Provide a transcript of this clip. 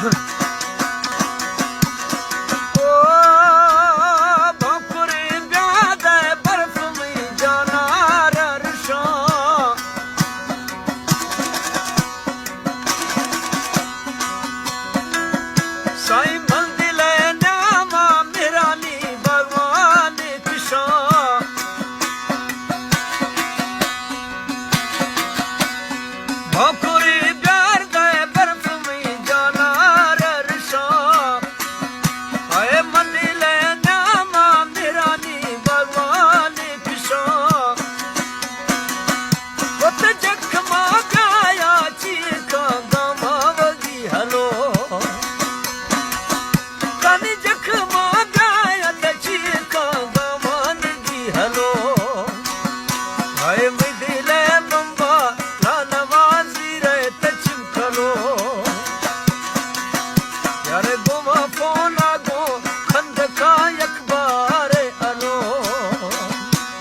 او بھانکریں بیا دئے برف مئی جانا را رشاں۔ سائیں من دل ءِ نیاما مہرانی باغوان کشاں۔ بھانکریں بیار دئے برف مئی جانا را رشاں۔ اے من دل ءِ نیاما مہرانی باغوان کشاں۔ وت جکھ ما بیایا چیکاں گاما وگی ہلو۔ تنی جکھ ما بیایا چیکاں گاما نگی ہلو۔ ہائے مئی دل ءِ بمبا لا نمازی رہے تچم کلو۔ یار گوما فون